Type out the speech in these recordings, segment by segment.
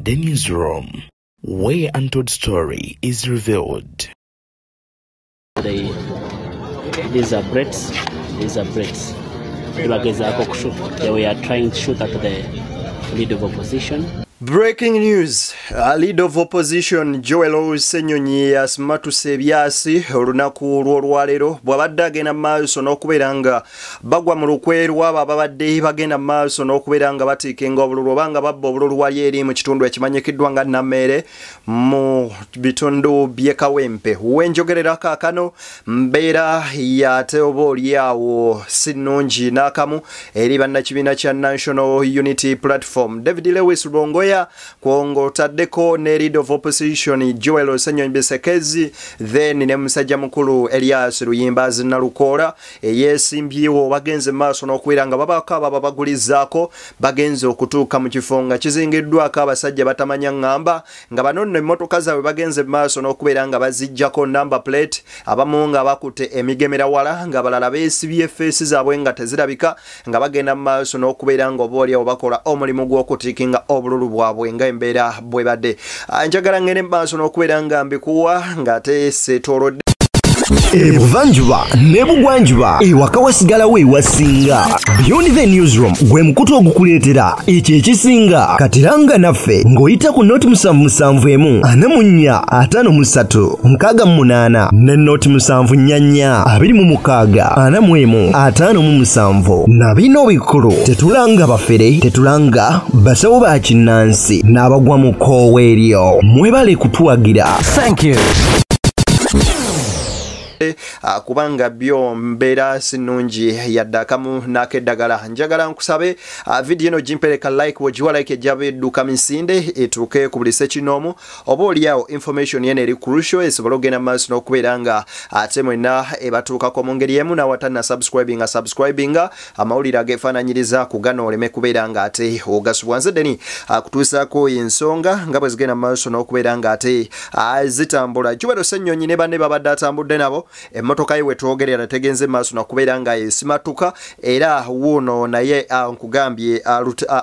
The newsroom, where untold story is revealed. These are bricks. These are bricks. They were trying to shoot at the leader of opposition. Breaking news, leader of opposition Joel Ssenyonyi asimatuse ebyasi olunaku lw'olwaleero bw'abadde agenda mu maaso n'okubeera nga bagwa mu lukwe lw'abo ababadde bagenda mu maaso n'okubeera nga batiikinga obululu oba nga babba obululu wali eri mu kitundu ekimanyikiddwa nga Nammeere mu bitundu by'e Kawempe. Wenjogerera kaakano mbeera yate oba oli awo si nnungi n'akamu eri bannakibiina kya National Unity Platform. David Lewis Rubongoya kwongo taddeko ne leader of opposition Joel Ssenyonyi Bisekezi, then ne musajja mukulu Elias Luyimbazi Nalukoola eyeesimbyewo bagenze maaso n'okubeera nga babaako ababa bagulizaako bagenze okutuuka mu kifo nga kizingiddwako abasajja batamanya ŋŋamba nga bano nno emmotoka zaabwe bagenze maaso n'okubeera nga baziggyako number plate, abamu nga bakutte emigemera wala nga balala beesibye feesi zaabwe nga tezirabika nga bagenda mu maaso n'okubeera nga oba oliawo bakola omulimu gw'okutiikinga obululu bwabwe nga embeera bwebadde. Njagala ngende mu maaso n'okubeera nga mbikuwa ng'ate seetoolodde. Ebuvanjuba ne bugwanjuba ewaka wasigalawo ewasinga. Beyond the Newsroom gwe mukutu ogukuleetera ekyo ekisinga. Katiranga naffe ng'oyita ku 071 44 53 68 ne 074 26 41 57. Na bino bikulu tetulanga bafere, tetulanga basawo ba kinnansi n'abagwa mu kkoowe eryo. Mwebale kutuwagira. Thank you. Kubanga byo mbeera si nnungi yadde akamu n'akeddagala. Njagala nkusabe vidiyo eno gimpereka like, bw'ogiwa like ejja edduka misinde etuuke ku buli ssekinoomu oba oliawo information yeno eri crucial esobole okugenda mu maaso n'okubeera nga ate mwenna ebatuukako mu ngeri emu. N'awatanna subscribinga subscribinga amawulire ageefaananyiriza ku gano oleme kubeera nga ate ogasubwa. Nze Deni akutuusaako ensonga nga bwe zigenda mu maaso n'okubeera nga ate zitambula. Joel Ssenyonyi ne banne babadde atambudde nabo emmotoka ye wetwogerera tegenze maaso nakubeera nga esimatuka, era wuuno naye nkugambye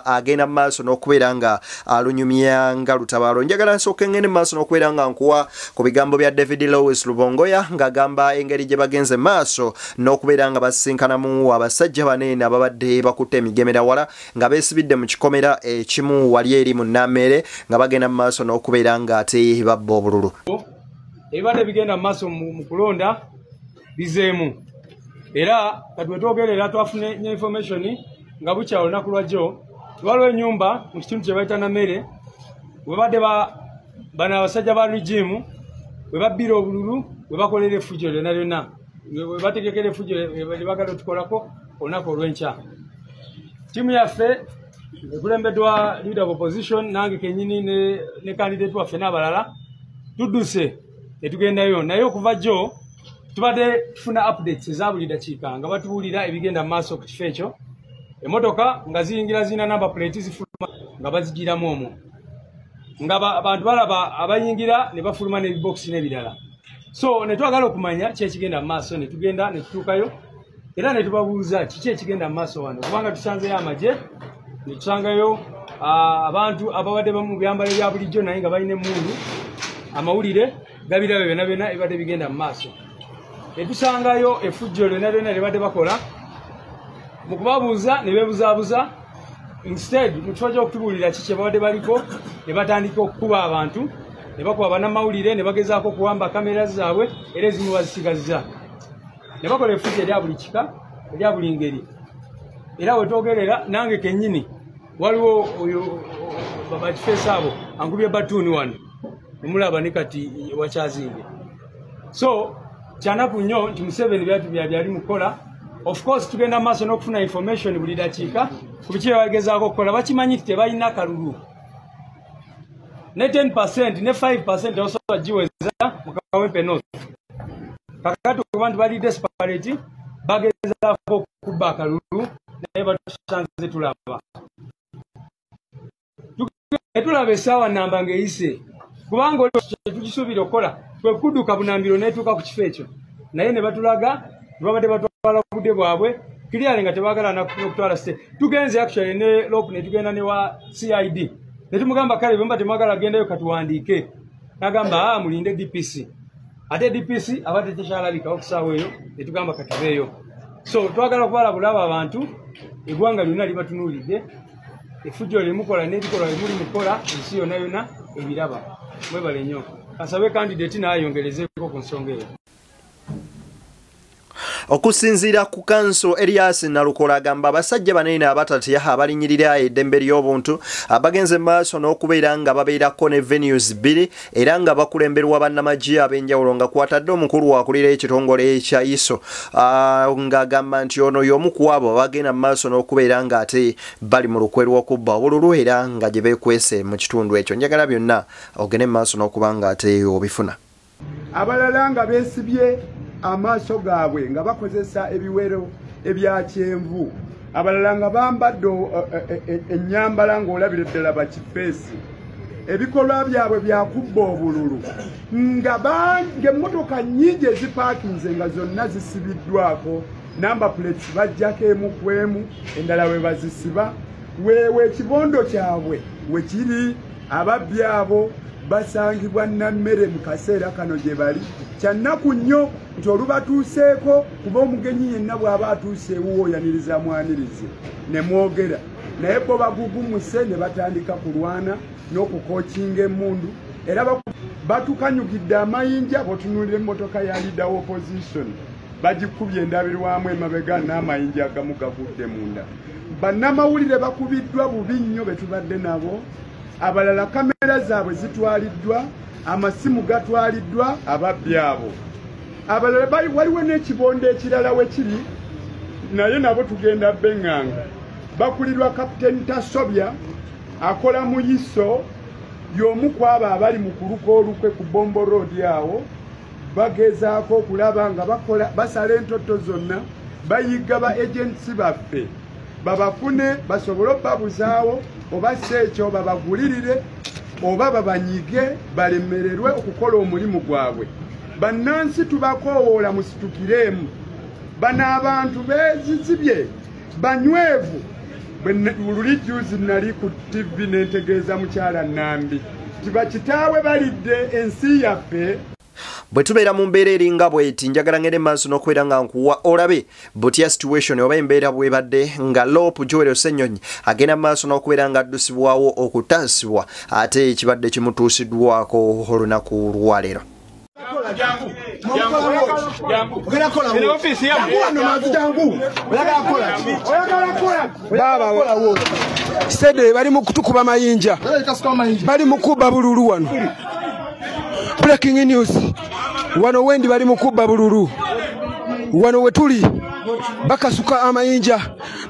agenda mu maaso n'okubeera nga alunyumya nga lutabaalo. Njagala nsooke ngende mu maaso n'okubeera nga nkuwa ku bigambo bya David Lewis Rubongoya ng'agamba engeri gye bagenze maaso n'okubeera nga basisinkanamu abasajja banene ababadde bakutte emigemera wala nga beesibidde mu kikomera ekimu wali eri mu Nammeere nga bagenda mu maaso n'okubeera nga ate babba obululu. Ebibadde bigenda mu maaso mu kulonda bizeemu, era kati wetwogerera twafune information nga bukya olunaku lwajjo waliwo ennyumba mu kitundu kye bayita Nammeere webadde bano abasajja ba regime we babbira obululu, we bakolera effujjo lyonna lyonna, we bategekera effujjo lye bagala otukolako olunaku olw'enkya. Ttiimu yaffe ekulembeddwa leader of opposition nange kennyini ne candidate waffe n'abalala tudduse netugendayo, naye okuva jjo tubadde tufuna updates eza buli dakiika nga batubuulira ebigenda mu maaso ku kifo ekyo. Emmotoka nga ziyingira zirina number plate zifuluma nga bazigiramu omwo, nga abantu balaba abayingira ne bafuluma n'ebibokisi n'ebirala. So ne twagala okumanya ki ekigenda mu maaso, ne tugenda ne tutuukayo era ne tubabuuza kiki ekigenda mu maaso wano, kubanga tusanzeyo amagye ne tusangayo abantu ababadde mu byambalo bya bulijjo naye nga balina emmundu. Amawulire gabirabe byonna byonna ebibadde bigenda mu maaso. Ne tusangayo effujjo lyonna lyonna lye badde bakola. Mu kubabuuza ne beebuzaabuza, instead mu kifo ky'okutubuulira ki kye babadde baliko ne batandika okukuba abantu, ne bakuba bannamawulire ne bagezaako okuwamba kamera zaabwe era ezimu bazisigazza. Ne bakola effujjo erya buli kika erya buli ngeri. Era wetwogerera nange kennyini waliwo oyo bakifeesa abo ankubye batuuni wano nemulaba ne kati wakyazinge. So kyanaku nnyo nti Museveni byali mukola. Of course tugenda maaso n'okufuna information buli dakiika ku biki byebagezaako okukola. Bakimanyi nti tebalina kalulu ne 10% ne 5% tebasobola giweza mu Kawempe North. Kakati okuba nti bali desperate bagezaako okubba akalulu naye batusanze tulaba. Tulaba essaawa namba ng'eyise, kubanga tukisuubira okukola kwe kudduka bunambiro n'etuuka ku kifo ekyo, naye ne batulaga babadde batwala obudde bwabwe clearly nga tebaagala n'okutwala sente. Tugenze actually ne LOP ne tugenda ne wa CID Ne tumugamba kale bwe mba temwagala gendayo katuwandiike. Nagamba mulinde DPC. Ate DPC abadde tekyalabikawo ku ssaawa eyo, ne tugamba katuveeyo. So twagala okubalabula abo abantu, eggwanga lyonna libatunuulidde, effujjo lye mukola n'ebikolwa bye muli mukola, ensi yonna yonna ebiraba. Mwebale nnyo. Asabe candidate n'ayongerezeeko ku nsonga eyo. Okusinziira ku kanso Elias Nalukola agamba abasajja banene abatatya abalinyirira eddembe ly'obuntu abagenze maaso n'okubeera nga babeerako ne venues bbiri era nga bakulemberwa bannamagye ab'enjawulo nga kwatadde omukulu akulira ekitongole ekya ISO ng'agamba nti ono y'omu ku abo abagenda mu maaso n'okubeera nga ate bali mu lukwe lw'okubba obululu era nga gye beekwese mu kitundu ekyo. Njagala byonna ogende mu maaso n'okuba nga ate obifuna. Abalala nga beesibye amaaso gaabwe nga bakozesa ebiwero ebya kyenvu, abalala nga bambadde ennyambala ng'olabira ddala bakifeesi. Ebikolwa byabwe byakubba obululu nga ng'emmotoka nnyingi ezipaakinze nga zonna zisibiddwako number plates, bajjako emu ku emu, endala we bazisiba. Weewe ekibondo kyabwe we kiri. Ababbi abo basangibwa nammere mu kaseera kano gye bali. Kyannaku nnyo nti olubatuuseeko, kuba omugenyi yenna bw'aba atuuse ewuwo oyaniriza mwanirize ne mwogera, naye bo bagugumuse ne batandika kulwana n'okukookinga emmundu, era batukanyugidde amayinja. Bw'otunuulira emmotoka ya leader opposition bagikubye endabirwamu emabega n'amayinja agamu gagudde munda. Bannamawulire bakubiddwa bubi nnyo be tubadde nabo, abalala kamera zaabwe zitwaliddwa, amasimu gatwaliddwa ababbi abo. Abalala waliwo n'ekibondo ekirala we kiri, naye nabo tugenda beŋŋanga. Bakulirwa Kapiteeni Tasobya akola mu ISO, y'omu ku abo abali mu kuluka olukwe ku Bombo Road awo. Bagezaako okulaba nga bakola basala entotto zonna, bayigga ba agents baffe babafune basobole obbabuzaawo, oba si ekyo babagulirire oba babanyige balemererwe okukola omulimu gwabwe. Bannansi tubakoowoola musitukiremu. Bano abantu beezizibye banywevu. Luli juzi nali ku TV nentegeeza mukyala Nambi nti bakitaawe balidde ensi yaffe. Bwe tubeera mu mbeera eringa bweti, njagala ngende maaso n'okubeera nga nkuwa olabe butya situation oba embeera bwebadde nga LOP Joel Ssenyonyi agenda maaso n'okubeera nga addusibwawo okutaasibwa ate ekibadde kimutuusiddwako olunaku lwaleero. Sede bali mu kutukuba mayinja, bali mu kubba bululu wano. Breaking news, wano wendi bali mu kubba bululu wano wetuli bakasuka amayinja.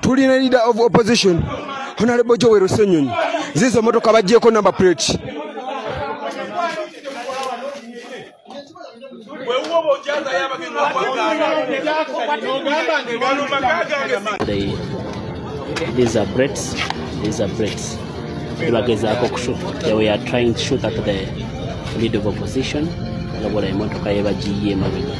Tuli ne leader of opposition Honorable Joel Ssenyonyi. Zizo motoka bagyeko number plate. These are bricks. These are bricks. They were trying to shoot at the leader of opposition. Nga emotoka ye bagiyiye emabega.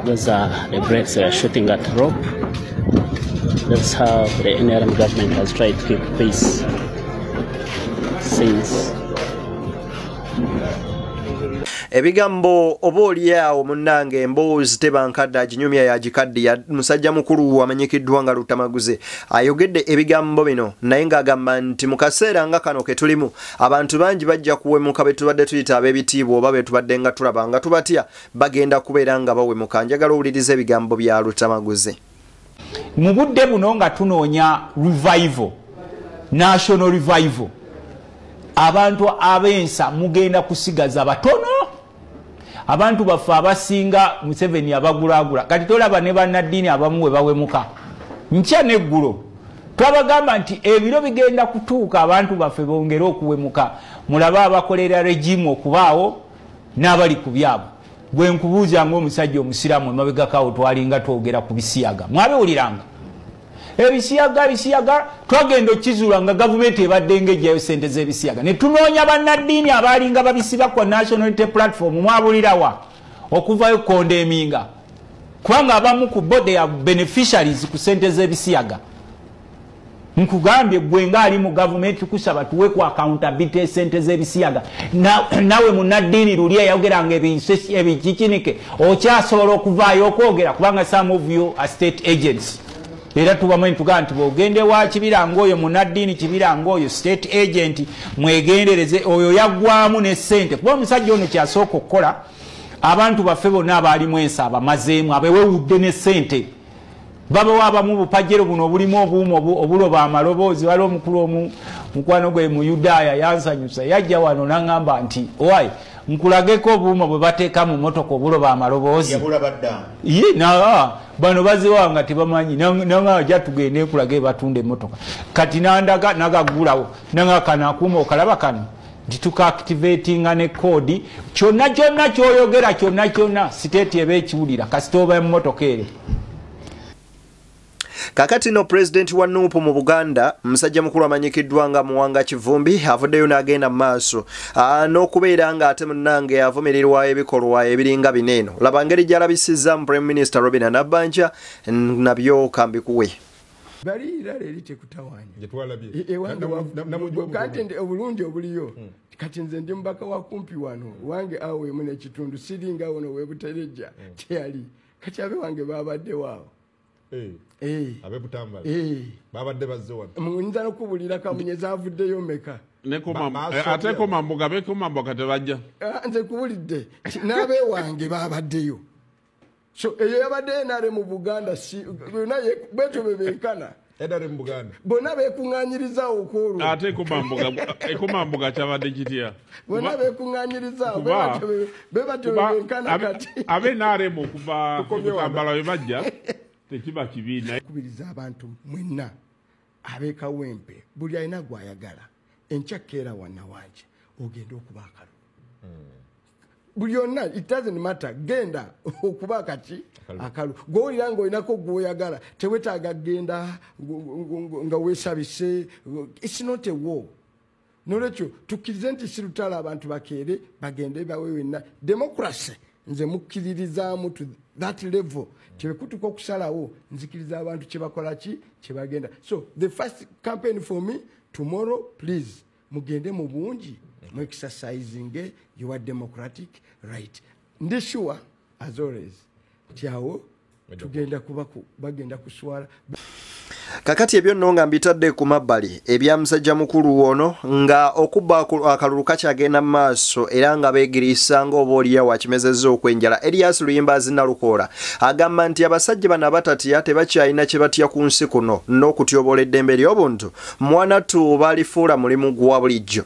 Those are the bricks they are shooting at rope. That's how the NRM government has tried to keep peace since. Ebigambo oba oliawo munnange emboozi teba nkadde aginyumya yagikadde. Musajja mukulu amanyikiddwa nga Lutamaguzi ayogedde ebigambo bino, naye ng'agamba nti mu kaseera nga kano ke tulimu abantu bangi bajja kuwemuka be tubadde tuyita ab'ebitiibwa oba be tubadde nga tulaba nga tubatya bagenda kubeera nga bawemuka. Njagala owulirize ebigambo bya Lutamaguzi. Mu budde buno nga tunoonya revival, national revival, abantu ab'ensa mugenda kusigaza batono. Abantu baffe abasinga Museveni abagulagula. Kati tolaba ne bannaddiini abamu we bawemuka. Nkya n'eggulo twabagamba nti ebiro bigenda kutuuka abantu baffe bongere okuwemuka. Mulabe abakolera regimu okubaawo n'abali ku byabwe. Gwe nkubuuza ng'omusajja omusiraamu emabegako awo twalinga twogera ku bisiyaga, mwabiwuliranga. Ebisiyaga ebisiyaga twagenda okizula nga gavumenti ebadde ng'ejjayo sente z'ebisiyaga. Ne tunoonya bannaddiini abaalinga babisiba ku National Unity Platform, mwabulirawa okuvayo kondeminga, kubanga abamu ku bo they are beneficiaries ku sente z'ebisiyaga. Nkugambye gwe ng'ali mu gavumenti, kusaba tuwe ku accountability sente z'ebisiyaga. Nawe munnaddiini luli eyayogeranga ebikikinike okyasobola okuvaayo okwogera, kubanga some of you are state agents. Era tubamanyi tugamba nti bw'ogende wa Kibiranga oyo munnaddiini, Kibiranga oyo state agent, mwegendereze oyo yaggwamu ne ssente. Kuba omusajja ono kyasooka okukola, abantu baffe bonna abaalimu ensi abamazeemu, abewewudde ne ssente. Babawo abamu bupajero buno obulimu obuuma obuloba amaloboozi. Waliwo omukulu omu mukwano gwe mu Yudaaya yansanyusa, yajja wano n'aŋŋamba nti owai nkulageko obuuma bwe bateeka mu motoka obuloba amaloboozi. Ye naa bano baziwa nga tebamanyi, nanga ajja tugende nkulage batunda emmotoka. Kati nandaga nagaggulawo, nanga kano akuuma okalaba kano nti tukaactivatinga ne koodi, kyonna kyonna ky'oyogera kyonna kyonna siteeti eba ekiwulira kasita oba emmotoka ere. Kakati no president wa NUP mu Buganda, musajja mukulu amanyikiddwa nga Muwanga Kivumbi, avuddeyo n'agenda mu maaso n'okubeera nga ate munnange avumirirwa ebikolwa ebiringa bino eno. Laba ngeri gy'alabisizza mu Prime Minister Robinah Nabbanja, nabyo kambikuwe. Baliira eri tekutawaanya kati obulungi obuliyo. Kati nze ndi mubaka wa kumpi wano wange awo emu n'ekitundu, siringa wono webuterejja teyali. Kati abe wange babaddewo awo ab'ebutambala babadde bazze wano. Nyinza n'okubulira Kamunye zaavuddeyo meka. Ate Komamboga, bekomamboga tebajja. Nze kubulidde n'abewange babaddeyo. So eyo yabadde NRM mu Buganda, si bwetyo bwe benkana NRM mu Buganda bonna beekuŋŋaanyirizaawo okwolwo. Ate Komamboga kyabadde kitya? Bonna beekuŋŋaanyirizaawo bwe batyo bwe benkana kati. Abe NRM okuva Butambala we bajja tekiba kibi. Kubiriza abantu mwenna ab'ekawempe, buli alina gw'ayagala enkya keera wannawanje ogenda okuba akalulu. Buli yonna, it doesn't matter, genda okuba akaki akalulu. Gw'owulira ng'olinako gw'oyagala, tewetaaga genda nga weesabise. It's not a war. Nolwekyo tukkirize nti si lutalo, abantu bakeere bagende bawe wenna. Democracy nze mukkiririzaamu to that level. Kyebekutuka okusalawo, nzikiriza abantu kyebakola ki kyebagenda. So the first campaign for me tomorrow, please mugende mu bungi mu exercising your democratic right. Ndi sure as always nti awo tugenda kuba bagenda kuswala. Kakati ebyo nno nga mbitadde ku mabbali ebya musajja mukulu ono nga okubba akalulu kakyagenda mu maaso era nga beegiriisa ng'oba oliawo akimezezza okwenjala. Erias Luyimbazi Nalukoola agamba nti abasajja bano abatatya tebakyalina kye batya ku nsi kuno n'okutyoboola eddembe ly'obuntu mwanattu balifuula mulimu gwa bulijjo.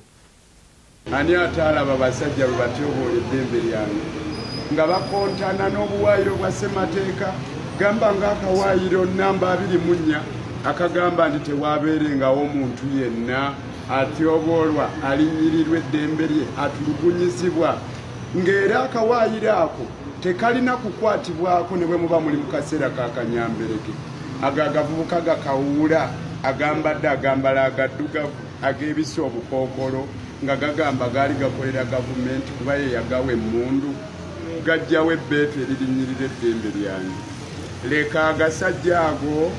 Ani ataalaba basajja bwe batyoboola eddembe lyange nga bakontana n'obuwaayiro bwa ssemateeka, gamba ng'akawaayiro namba 24 akagamba nti tewaabeerengawo omuntu yenna atyoboolwa alinnyirirwa eddembe lye atulugunyizibwa, ng'era akawaayiro ako tekalina kukwatibwako ne bwe muba muli mu kaseera ka kanyambereke. Ago agavubuka gakawuula agambadde agambala agaddugavu ag'ebisa obukookolo nga gagamba gaali gakolera gavumenti kuba ye yagawa emmundu, gajjawo ebbeetu eririnnyirira eddembe lyange. Leka agasajja ago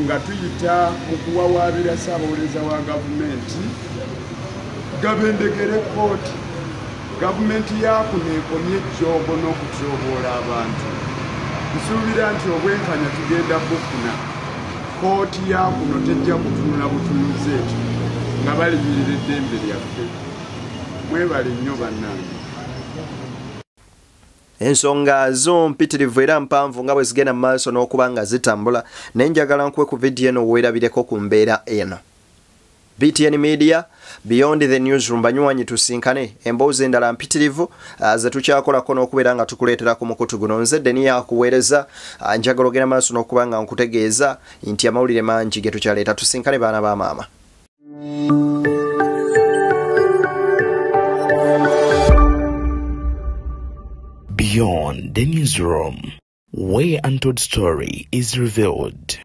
nga tuyita mu kuwawaabira ssaabawolereza wa gavumenti gabendegere kkooti. Gavumenti yakuno ekomye ejjoogo n'okutyoboola abantu. Nsuubira nti obwenkanya tugenda bufuna. Kkooti yakuno tejja kutunula butunuzi ekyo nga balinyirira eddembe lyaffe. Mwebale nnyo bannange. Ensonga zo mpitirivu era mpanvu nga bwe zigenda mu maaso n'okuba nga zitambula, naye njagala nkuwe ku vidiyo eno weerabireko ku mbeera eno. BTN Media, Beyond the Newsroom, banywanyi tusinkane emboozi endala mpitirivu ze tukyakolako n'okubeera nga tukuleetera ku mukutu guno. Nze Denia akuweereza, njagala ogenda maaso n'okuba nga nkutegeeza nti amawulire mangi ge tukyaleeta. Tusinkane baana ba maama. Beyond the Newsroom, where untold story is revealed.